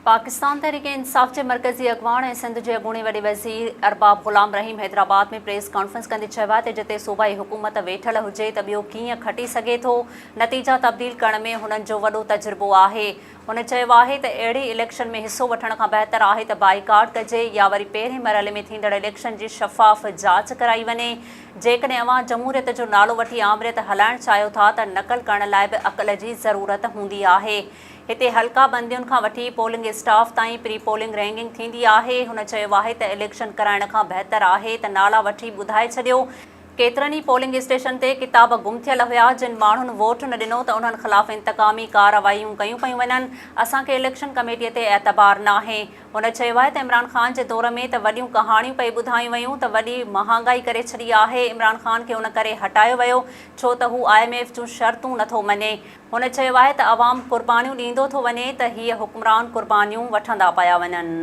پاڪستان تحريڪ انصاف جي مرڪزي اڳواڻ ۽ سنڌ جي اڳوڻي وڏي وزير ارباب غلام رحيم حيدرآباد ۾ پريس ڪانفرنس ڪندي چيو آهي ته جتي صوبائي حڪومت ويٺل هجي ته ٻيو ڪيئن کٽي سگهي ٿو، نتيجا تبديل ڪرڻ ۾ هنن جو وڏو تجربو آهي. هن چيو آهي ته اهڙي اليڪشن ۾ حصو وٺڻ کان بهتر آهي ته بائيڪاٽ ڪجي يا وري پهرين مرحلي ۾ ٿيندڙ اليڪشن جي شفاف جاچ ڪرائي وڃي. جيڪڏهن اوهان جمهوريت جو نالو وٺي آمريت هلائڻ چاهيو ٿا ته نقل ڪرڻ لاء به عقل جي ضرورت هوندي آهي. هتي حلقا بندين کان وٺي پولنگ اسٽاف تائين پري پولنگ رينگنگ ٿيندي آهي. هن چيو آهي ته اليڪشن ڪرائڻ کان بهتر آهي ته نالا وٺي ٻڌائي ڇڏيو. ڪيترن ئي پولنگ اسٽيشن تي ڪتاب گم ٿيل هيا، جن ماڻهن ووٽ نه ڏنو ته انهن خلاف انتقامي ڪارروايون ڪيون پيون وڃن، اسان کي اليڪشن ڪميٽي تي اعتبار ناهي. هن چيو آهي ته عمران خان جي دور ۾ ته وڏيون ڪهاڻيون پئي ٻڌايون ويون ته وڏي مهانگائي ڪري ڇڏي آهي، عمران خان کي ان ڪري هٽايو ويو ڇو ته هو I M F جون شرطون نٿو مڃي. هن چيو آهي ته عوام قربانيون ڏيندو ٿو وڃي ته هيء حڪمران قربانيون وٺندا پيا وڃن.